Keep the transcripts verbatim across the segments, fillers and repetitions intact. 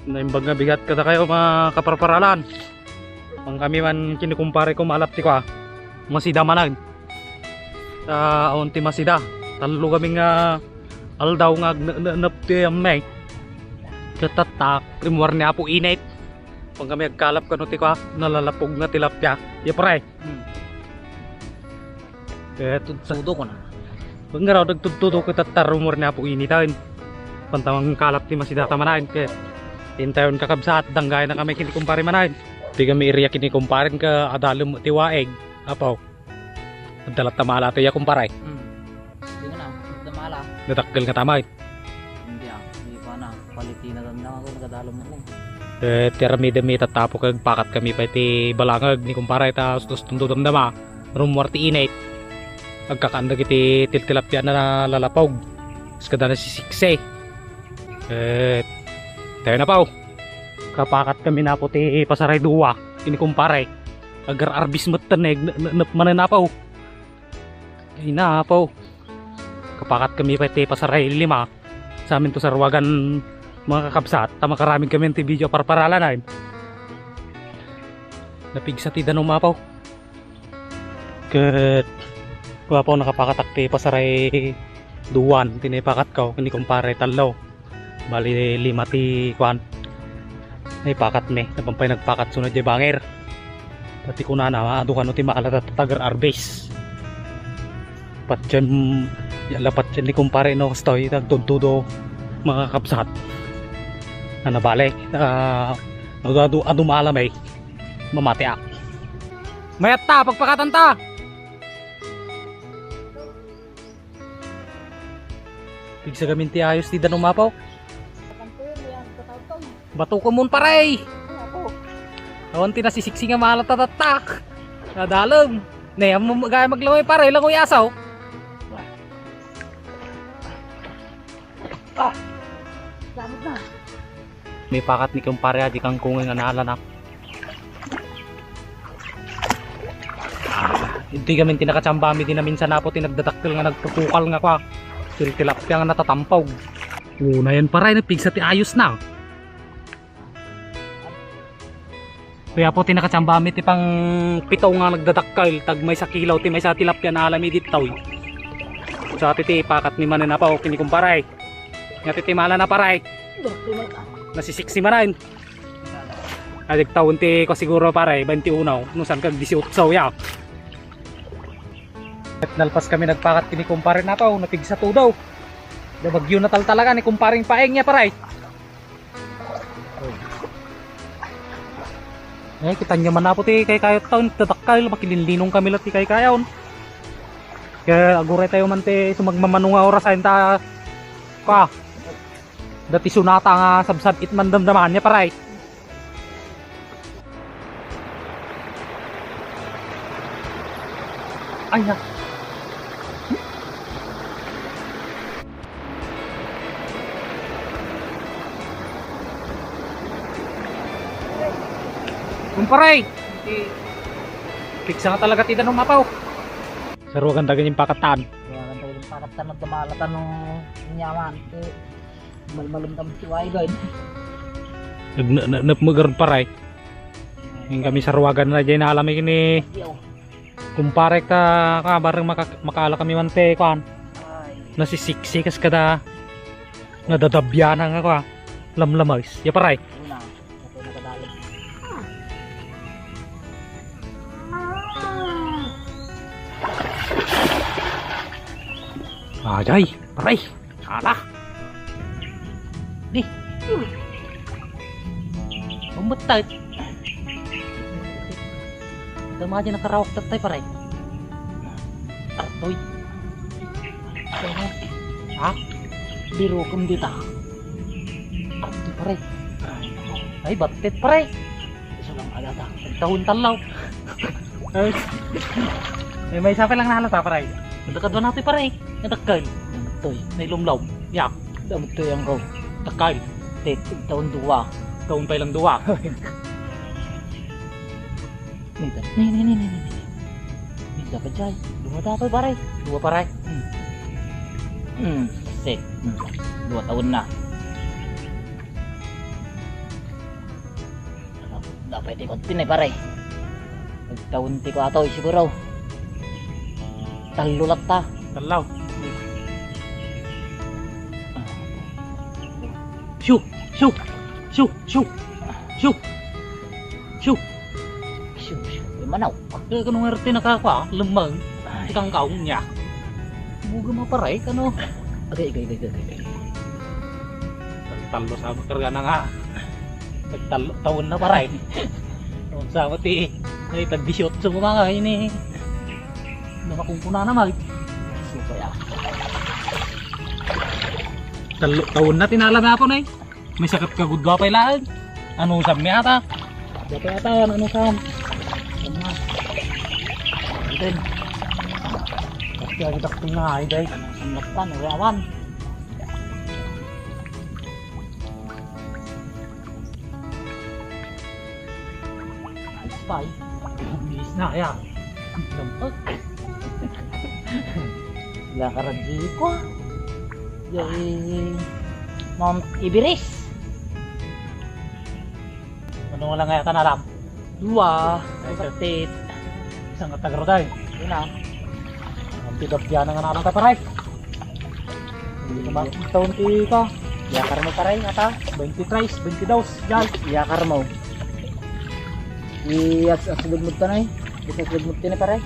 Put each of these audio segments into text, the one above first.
Naimbag nga bigat kadakayo, mga kaparparalan. Ang kami man kinikumpare ko malap ti kua. Masida manen. Ta awan ti masida. Tallo kami nga aldaw nga agnenep ti ammay. Ket tatta, rimmuar ni Apo Init. Pang kami agkalap kano ti kua, nalalapog nga tilapia. Ya, pre. Hmm. Eh, tud-, Sudo ko na. Ngaraw, nagtudtudo ko tatta, rimmuar ni Apo Init, ay. Pantamang kalap ti masida ta manen, ket intayon kakabsat, danggay na kami kinikumpare manen. Di kami iriak kinikumpare, ka adalem ti waig. Apo. Adda latta mala to ya, kumpare. Hmm. Di nga na, adda mala. Nadakkel nga tamay. Hindi ah, hindi pa na. Quality na lang ako, nagadalom na lang. Eh, ti aramidem mi tatta, Apo, ket agpakat kami pay ti balangag ni kumpare, ta ustos ton damdama. Rummuar ti init. Agkakaan dagiti tiltilapia na nalalapog. Kas kada nasisiksi. Eh, tayo na, Apo. Kapakat kami na, Apo, ti pasaray dua. Kini kumpare. Agar-arbis metten, eh, n-, n-, nep manen, Apo. Ay na, Apo. Kapakat kami pay ti pasaray lima. Sa amin to saruagan, mga kakabsat, ta makaramid kami ti video parparalan, ay. Napigsa ti danum, Apo. Ket, kua, Apo, nakapakatak ti pasaray duan, ti naipakat ko, kini kumpare tallo. Bali, lima ti kuan. Ay, pakat mi. Napampay nagpakat sunod jay banger. Pati kunana, adu kano ti maala ta tagar arbes. Patyan, ya, la patyan ni kumpare, no, kastoy, nagtudtudo, mga kabsat. Ano, bale, ah, adu, adu, adu maala may mamatiak. Mayatta, pagpakatan ta! Pigsagamin ti ayos ti danum, Apo. Bato ko mun, pare. Awan ti nasisiksi nga maala ta tatta. Nadalem. Ne, am-, gaya maglangoy, pare, langoy asaw. Ah. Gamit na. May pakat ni kumpare, adi kangkungan nga naalana. Iti gamin ti nakachamba mi, di naminsan, Apo, ti nagdadakkel nga nagpupukal nga kua. Til-, tilapia nga natatampog. Una yan, pare, nagpigsa ti ayos na. Kaya po, ti nakachamba mi ti pang pito nga nagdadakkel, tag maysa kilo ti maysa tilapia nga alam mi ditoy. Sa ti, ti pakat mi manen, Apo, kini kumpare. Nga ti, ti mala na, pare. Nasisiksi manen. Ay, nagtaon ti ko siguro, pare, twenty-one. No, saan ka dieciocho, ya. Ket nalpas kami nagpakat kini kumpare na to, napigsa to daw. Da bagyo na tal talaga ni kumparing Paeng niya, pare. Eh, kita niya man, Apo, ti kaykayo taon, tatakal, makilinlinong kami la ti kaykayon. Kaya aguray tayo man ti sumagmamano nga oras, ay, ta, pa. Dati sunata nga sabsab it mandamdaman niya, pare. Ay, na. Kumpare! Pigsa nga talaga ti danum, Apo. Saruagan ta ganyan pakatan. Saruagan ta ganyan pakatan, nagdamala ta no nyaman. Malmalem kami ti wagan. Nag-, na-, na-, napmagar, pare. Yung kami saruagan na dyan, alam mo ini. Yo. Kumpare ka, ka, bareng maka-, makaala kami man ti, kuan. Ay. Nasisiksi kas kada nadadabianan nga, kuan. Lamlamay. Ya, pare. Una, ako nakadalog. Ajay, pare. Ala. Di. Umbetet. Dama di nakarawak tattay, pare. Artoy. Ha? Biro kum dita. Artoy, pare. Ay, battet, pare. Isu lang agata. Tahun talaw. Ay. Ay, may isa pa lang nahalata, pare. Kadkadua na ti, pare. Nadakkel. Toy, nailumlom. Yak. Damo toy ang ko. Dakkel. Tet, tahun dua. Tahun pa ilang dua. Nita. Ni, ni, ni, ni, ni. Nita pa jay. Dua pa, pare. Dua, pare. Hmm. Hmm. Sek. Hmm. Dua tahun na. Dapat ikot din eh, pare. Nagtaon ti ko ato, siguro. Tallo latta. Tallo. Shoo! Shoo! Shoo! Shoo! Shoo! Shoo! Shoo! Shoo! Di manaw. Kaya ka nung erte nakakwa, lemang. Ay. Ikang kaon niya. Buga mo, pare, kano? Agay, agay, agay, agay, agay. Tallo sa makarga na nga. Nagtallo taon na, pare. Taon sa mati. Ay, tag dieciocho mo mga ini. Namakungkuna na, mag. Supaya. Tallo taon na tinala na ako na eh. May sakit ka gudwa pa ilaan. Ano sam mi ata? Dapat ata, ano sam? Ano? Ito. Pasti ang takting na, ay, day. Ang lakpan, urawan. Ayos pa, eh. Bilis na, kaya. Ang lampag. Lakaran di ko. Yung Mount Everest. Ano nga lang kaya ka na, Ram? Dua. Ay, sakit. Isang katagro, day. Yun na. Ang pigabya na nga naman ka, pare. Hindi ko makita unti ka. Yakar mo, pare, ata? Twenty-three, twenty-two, day. Yakar mo. Iyas-, aslugmod ka na eh. Iyas-, aslugmod ka na, pare.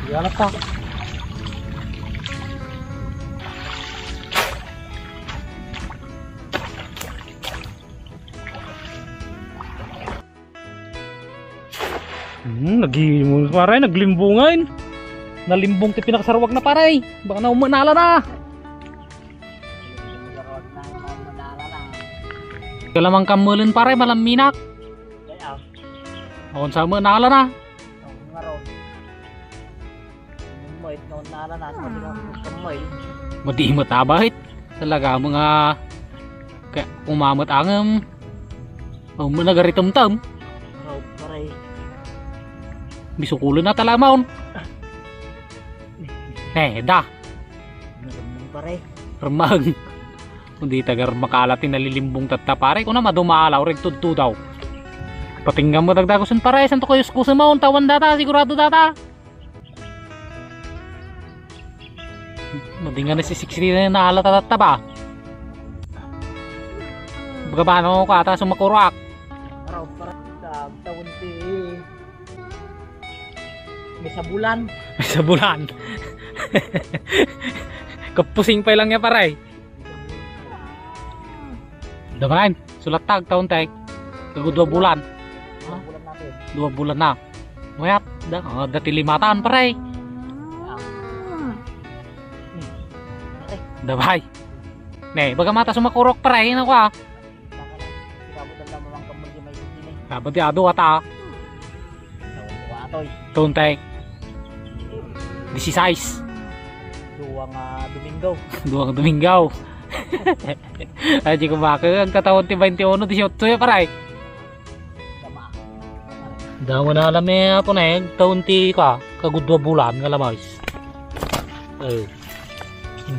Iyalat ka. Hmm, nagimon, pare, naglimbungan. Nalimbong ti pinakasarwag na, pare. Baka na umanala na. Kalamang kamelen, pare, malamminak. Awan sa umanala na. Mait nga unala na, sa mga kamay. Madi mo tabahit. Talaga mo nga ka-, umamot angem. O, mo nagaritumtum. Araw, paray. Bisukulo na talamaon. Eh, da. Naramang, paray. Remang. Kundi tagar makala ti nalilimbong tatta, pare. Kuna madumalaw, reg tudtudaw. Patinggan mo dagdagusen, pare. Santo ko yuskusen mo, tawan data, sigurado data. Madi nga nasisiksili na naalata tatta ba? Baga ba, ano, kata sumakurak? Araw, para sa taon ti may sabulan. May sabulan. Kapusing pa lang niya, pare. Daman, sulat tag taon, tek. Kago dua bulan. Ha? Dua bulan na. Mayat, da, ah, dati limatan, pare. Pare. Dabay. Ne, baga mata sumakurok, pare, ino kwa? Sabot ang lamang kamon di may sisini. Sabot di ado ata. Atoy. Tuntek. Disisais. Duwa nga Domingo. Duwa nga Domingo. Ay, di ko baka. Ang katawan ti twenty-one, dieciocho ya, pare. Damo na alam eh, apo na eh. Taon ti ka, kagudua bulan nga lamais. Eh.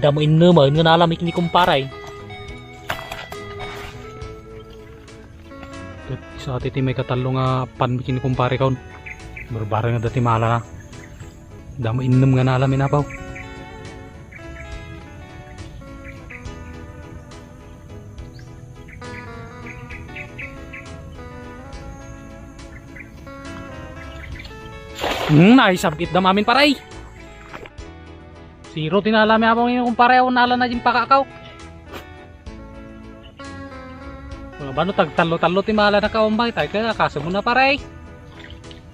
Damo innuman nga nalam ikini kumpara eh. Ket sa ti, ti may katallo nga pan mi ken ni kumpare kaon. Barbareng nga dati mala na. Damo innem nga nala mi napaw. Hmm, naisabit da mamin, paray. Zero ti nala mi, abang yung kumpare, o nala na yung pakakaw. Mga bano, tagtallo-tallo ti mala na kaumbay, tay ka, kaso mo na, pare.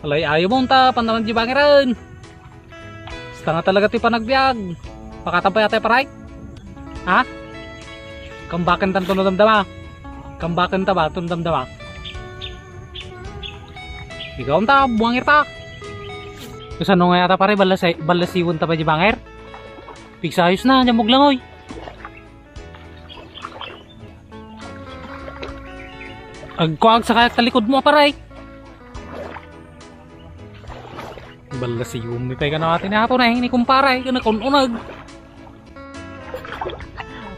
Alay, ayo mo, unta, pantaman di bangiran. Basta nga talaga ti panagbiag. Pakatampay atay, pare. Ha? Kambaken tanto no damdama. Kambaken ta ba, tun damdama. Ikaw, unta, buangir ta. Kasano nga yata, pare, balasi-, balasiwon ta ba di bangir? Pigsayos na, nyamog lang, oy. Agkuag sa kayak talikod mo, paray. Bala si Yumi tayo ka na ati na ato na, ini kumparay, ka na kununag.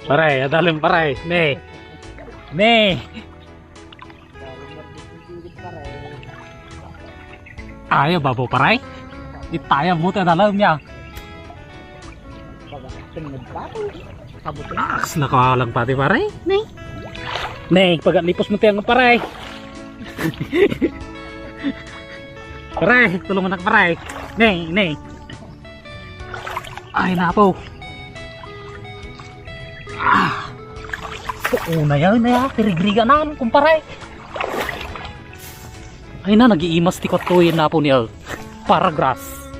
Paray, adalem paray. Ne. Ne. Tayo, babo, pare. Itaya mo tayo dalam niya. Aks, nakawalang pati, pare. Nay. Nay, pagalipos mo tayo, pare. Pare, tulungan ako, pare. Nay, nay. Ay, napo. Ah. Una yan, na ya. Tirigriga na, kumpare. Ay na, nagiimas ti kuwatto yan napo niya. Paragrass.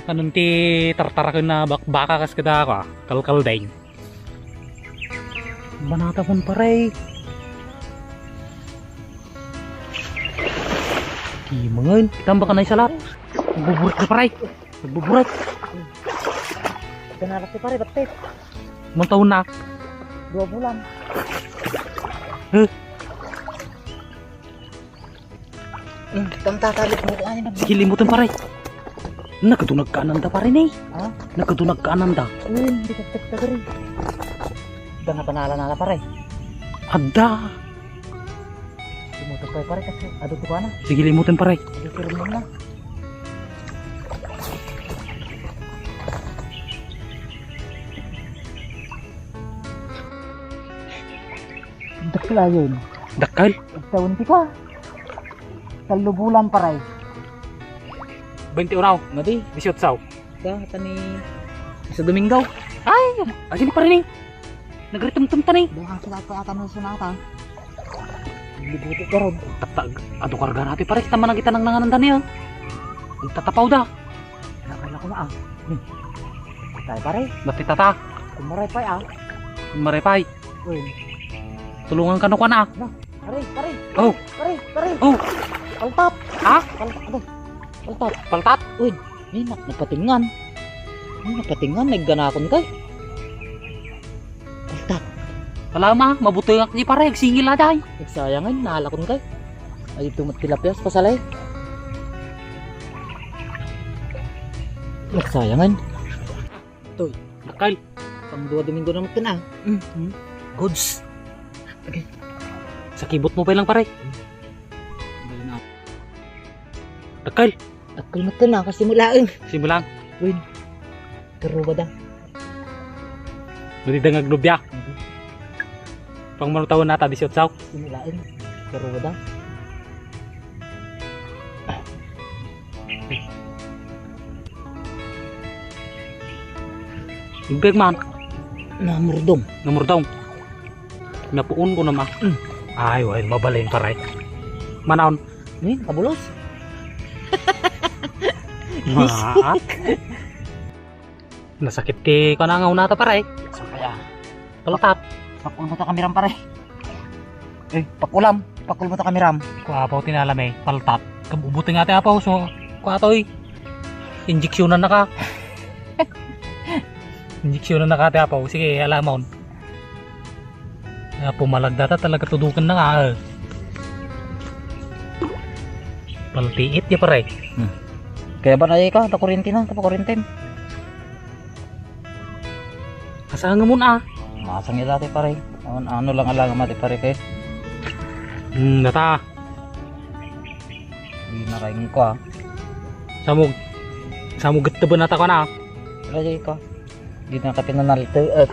Kanon ti tartaraken na bak-, baka kas kada ako, ah. Kalkaldeng. Banata pon, pare. Imangan. Tambak ka na isa lahat. Buburik na, pare. Nagbuburat. Ito na lang si pare, ba't eh? Mantahon na. Dua bulan. Huh? Hmm, tamtatalik mo tayo na. Sige, limutan, pare. Nagkadunag ka ananda, pare, ni. Ha? Nagkadunag ka ananda. Uy, hindi ka tagtagari. Ito nga panala na, pare. Adda. Limutan ko, pare, kasi adu to ka na. Sige, limutan, pare. Adu to na. Dakkel ayon. Dakkel? Agtaon ti ka. Tallo bulan, pare. Bente unaw, ngadi, disiotso. Ka, tani, sa Domingo. Ay, asin pa rin eh. Nagritumtum ta ni. Baka sila pa ata nung sunata. Libuti ka ron. Tata, adu karga natin, pare, kita managita nang nanganan da niya. Ang tatapaw da. Nakala ko na, ah. Hmm. Tayo, pare. Ba't ti tata? Kumaray pay, ah. Kumaray pay. Uy. Tulungan ka no ka na. Na, pare, pare. Oh. Pare, pare. Oh. Paltat. Ha? Pal-, ano? Paltat. Paltat? Uy, may na-, napatingan. May napatingan, nagganakon kay. Paltat. Salama, mabutengak di pare, agsingil a day. Nagsayangan, naalakon kay. Ay, ito mat tilapia, pasalay. Nagsayangan. Toy. Dakkel. Pang dua Domingo na mat na. Mm, mm. Goods. Okay. Sa kibot mo pa lang, pare. Dakkel. Dakkel mat na, kasi mulaeng. Kasi mulaeng. Win. Karuba da. Madi da nga agnobia. Mhm. Pang manutaw na ta, disiotso. Kasi mulaeng. Karuba da. Igbeg man. Namurdom. Namurdom. Napuon ko naman. Mm. Ay, way, mabalin, pare. Manaon. Ni, kabulos. Maak. Nasakit ti kana nga unata, pare. Saan kaya? Paltat. Pakul mo to kamiram, pare. Eh, pakulam. Pakul mo to kamiram. Kua pa tinalam eh. Paltat. Kabubuti nga ti apaw. So, kua to eh. Injeksyonan na ka. Injeksyonan na ka ti apaw. Sige, alamon. Ah, pumalagda ta talaga tudukan na nga, eh. Paltiit ya, pare. Hmm. Kaya ba na ka? Ta kuryente na, ta kuryente. Asangem mo na. Masang ila ti pare. Ano, ano lang alang mati pare kay. Hmm, nata. Di na kain ko, ah. Samog. Samog ito ba nata ko na? Wala di ko. Di na ka pinanalto, eh.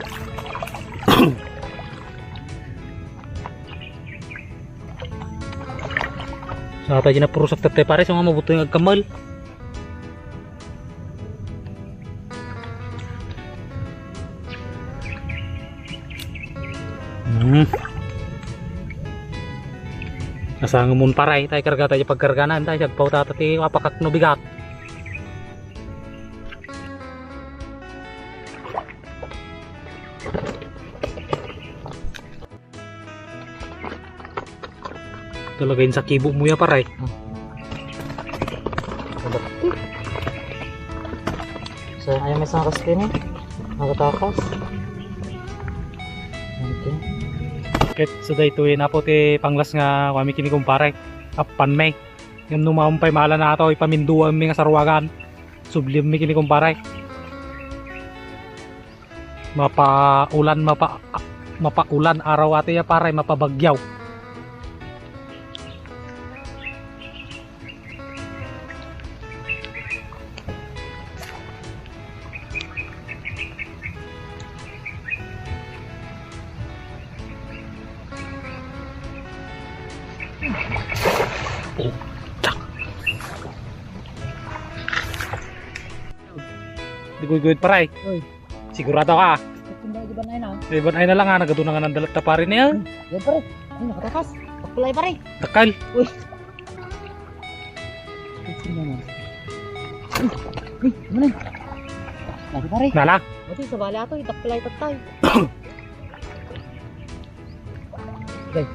Sa tayo na purusak tatay pare, sa mga mabuto yung agkamal. Hmm. Asa nga mun paray, tay karga tayo pagkarganan, tay sagpaw tata ti apakak no bigat. Talaga yung sakibo mo ya, pare. Sa ayaw may sangas din eh. Nakatakas. Okay. Ket so daytoy na po ti panglas nga kami kini kumpare. Appan may. Ngem no maumpay mala na ato, ipaminduan mi nga sarwagan. Sublim mi kini kumpare. Mapaulan, mapa-, mapaulan araw ati ya, pare, mapabagyaw. Oh, tak. Di guyguy, pare. Oy. Sigurado ka? Iban ay na. Iban ay na lang, ha. Nagadu na nga ng dalat ta, pare, niya. Yan, pare. Ay, nakatakas. Pakulay, pare. Takal. Uy. Ay, sino naman? Ay, ano na? Lagi, pare. Nala? Ati, sa bala to, itakpilay tattay. Okay.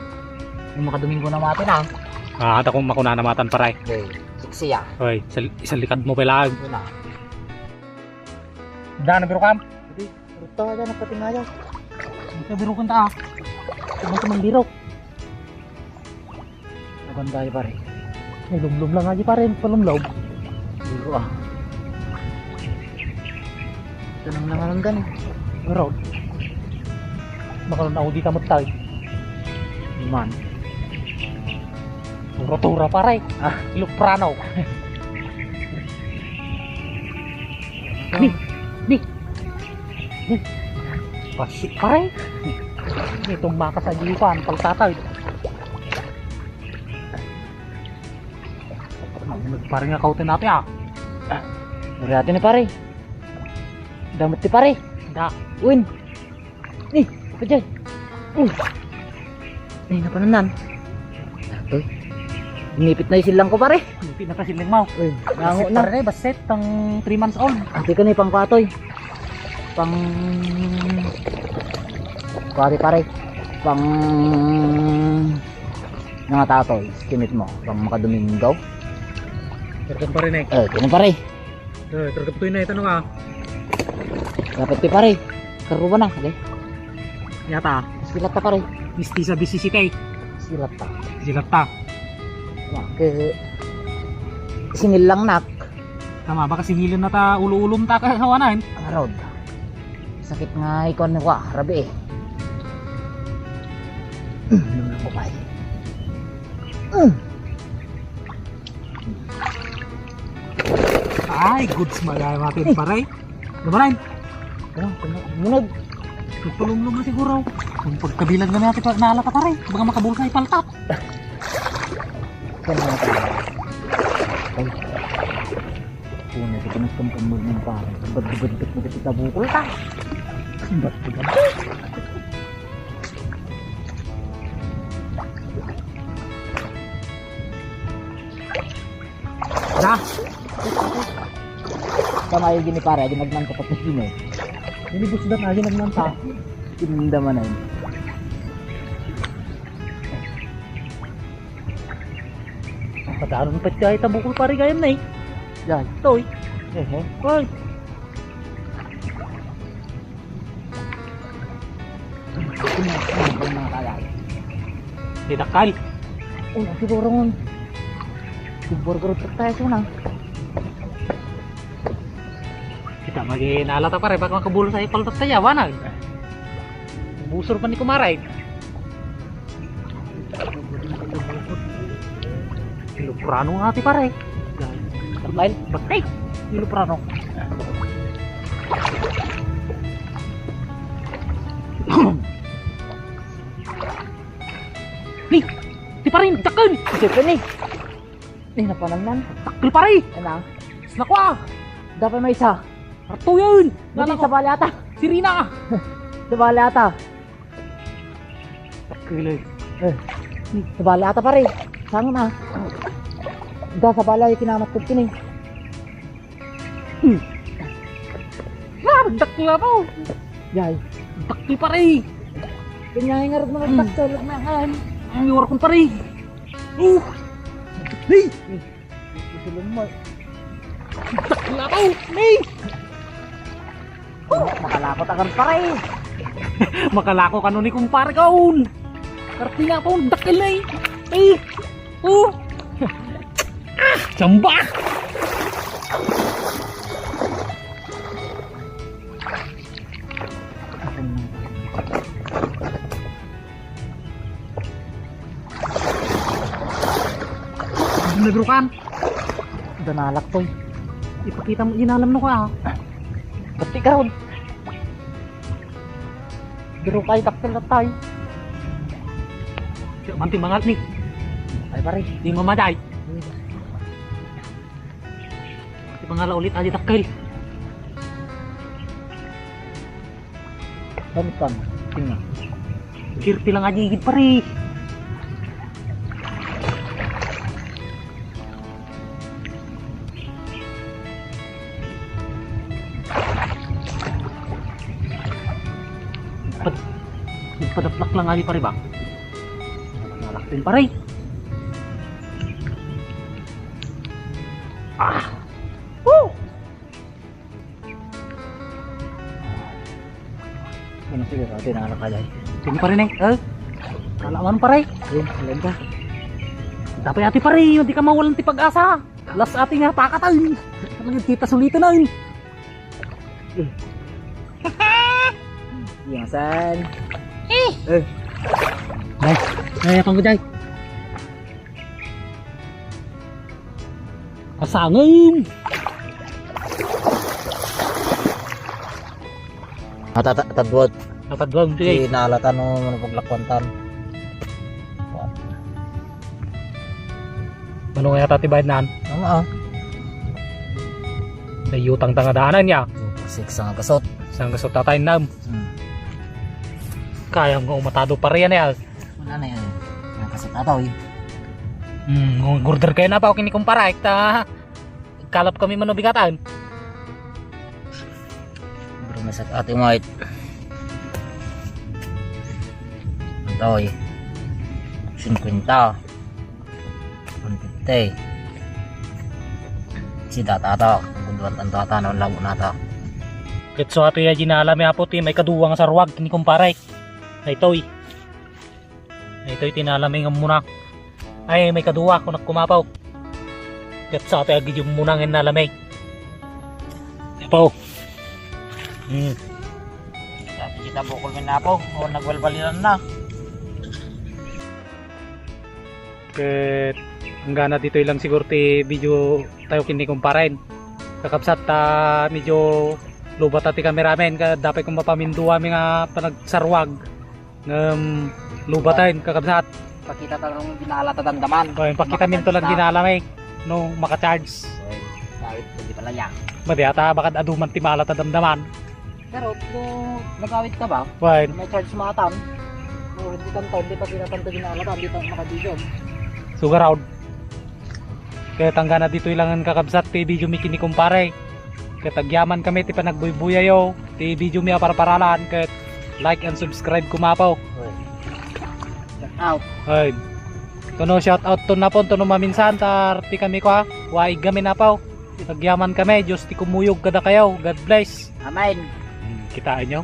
Yung makadumingo na mati na. Ah, ata kung makuna na matan, pare. Okay. Siksi, ah. Oy, isal-, isalikad mo pala. Yun na. Daan na, biro kam? Hindi. Ruto, daan na pati nga yan. Ito, biro kanta, ah. Ito, ito, biro. Aban tayo, pare. Ay, lumlum lang aja, pare. Palumlum. Biro, ah. Ito nang nangangan gani. Pero, baka na ako di tamot tayo. Man. Tura-tura, pare. Ah. Iloprano. Ni, ni, ni. Pasi, pare. Itong makasayupan, pagtatay. Pare nga kauten natin, ah. Muriati ni, pare. Damot ti, pare. Da. Win. Ni, apa dyan? Uh. Ni, napananan. Atoy. Nipit na yung silang ko, pare. Nipit na ka silang mo. Uy, nango na. Pare, baset, tang three months old. Ate ka ni, pang kuatoy. Pang kuari, pare. Pang nga tatoy, kimit mo. Pang makadomingo. Pero pare, ne. Eh, kini, pare. Eh, targap to yun na, ito nga. Dapat ti, pare. Karuba na, okay? Yata. Silat ta, pare. Mistisa bisisite. Silat ta. Silat ta. Wa, ke, singil lang, nak. Tama, baka singilan na ta ulo-ulom ta kahawanan. Arod. Sakit nga ikon ko, ah, rabi eh. Mm, ano ko, pare? Mm. Ay, goods, magay, mapin, pare. Lumaray. Ano, ano, munod. Nagpalumlum na siguro. Kung pagkabilang na natin, pa, naalata, pare. Baka makabulsa, ipaltak. Yan ang pare. Ay. Una, sa pinagkampamod ng pare. Bad-bad-bad na kita bukol ka. Bad-bad-bad. Da. Tama yung gini pare, ginagnan ko pati gini. Ini busdan aja nagmanta. Tinda man ay. Padaron pa tayo tabukol pare gayam na eh. Yan. Toy. Eh, eh. Oy. Di dakal. Oh, siguro ngun. Siguro guro tayo sa nang. Kita magi nalata pare, baka makabulo sa ipal tayo, wanag. Busor pa ni kumaray. Iloprano nga ti pare. Bakit? Bakit? Iloprano. Ni, ti pare, dakkel. Dakkel ni. Ni, napanagnan. Dakkel pare. Ano? Snakwa. Dapat may isa. Arto yan. Hindi, sa bali ata. Sirina. Sa bali ata. Takilay. Eh, sa bali ata pare. Saan na? Da sa bali ay kinamat ko kini. Hmm. Ah, dakla po. Yay. Dakla pare. Kanya nga rin mga dakla, lagnakan. Ang iwar kong pare. Uh. Hey! Ito lang mo. Dakla po. Hey! Oh, makalako ta kan pare. Makalako kano ni kumpare kaon. Kartina kaon, dakkel na eh. Eh. Oh. Ah, jamba. Nagrukan. Danalak to eh. Ipakita mo, inalam no ka ah. Pati ka ron. Pero kay dakkel na tayo. Manti mangal ni. Ay, pare. Di mamaday. Di mangala ulit, adi dakkel. Gamit ka. Tingnan. Kirti lang adi igid, pare. Pad-, padaplak lang adi, pare, ba? Nalakpin, pare. Ah. Woo! Ano, sige, ate, na ka dyan. Sino pa rin eh? Eh? Kala man, pare. Ayun, alam ka. Dapat ate, pare, hindi ka mawalan ti pag-asa. Last ate nga pakatan. Talagang tita sulitan na yun. Yan, saan? Eh. Eh. Ay, ay, apang ko dyan. Kasangin! Matata-, tadwad. Matadwad, sige. Di naalatan no, ano, paglakwantan. Mano kaya tati bayad naan? Ano, ah? May utang tanga daanan niya. Six ang gasot. Isang gasot tatay nam. Hmm. Kaya nga umatado pa riyan eh. Wala na yan. Ang kasat ataw eh. Hmm, order kayo na pa, okay ni kumpara, ekta. Kalap kami manubigatan. Bro, masat ate mo it. Ito eh. Singkwenta. One fifty. Si data to. Kunduan tanto ata, no, labo na to. Ket so ato ya ginala mi apo ti may kaduwa nga sarwag ni kumpare. Ay, toy. Ay, toy, tinala mi nga muna. Ay, may kaduwa, kunak kumapaw. Ket sa ato ya gidyo muna nga nalami. Apo. Hmm. Dati kita bukol men apo. O, nagwalwaliran na. Ket, anggana ditoy lang siguro ti video tayo ken ni kumparen. Kakabsat, ta medyo lubata ti kameramen, ka-, dapay kung mapamindua mi nga panagsarwag. Ngem, lubatayon, kakabsat. Pakita ta lang dinala ta damdaman. Oy, pakita minto lang dinala mi. No, maka-charge. Oy, kawit, pwede pala yan. Madi ata, bakit aduman ti mala ta damdaman? Pero kung nagawid ka ba? Fine. May charge mo atan. O, hindi tanto, hindi pa sila tanto ginaalatan, hindi tanto makabidyo. Sugar out. Kaya tanggana dito ilangan kakabsat ti video mi kini kumpare. Kaya tagyaman kami ti panagbuybuyayo, ti video mi a parparalan, kaya like and subscribe kumapaw. Shout out. Ay. Kuno shout out to napon, to no maminsan, ta arti kami kwa, waig kami napaw. Tagyaman kami, Diyos ti kumuyog kada kayo. God bless. Amen. Hmm, kitaan nyo?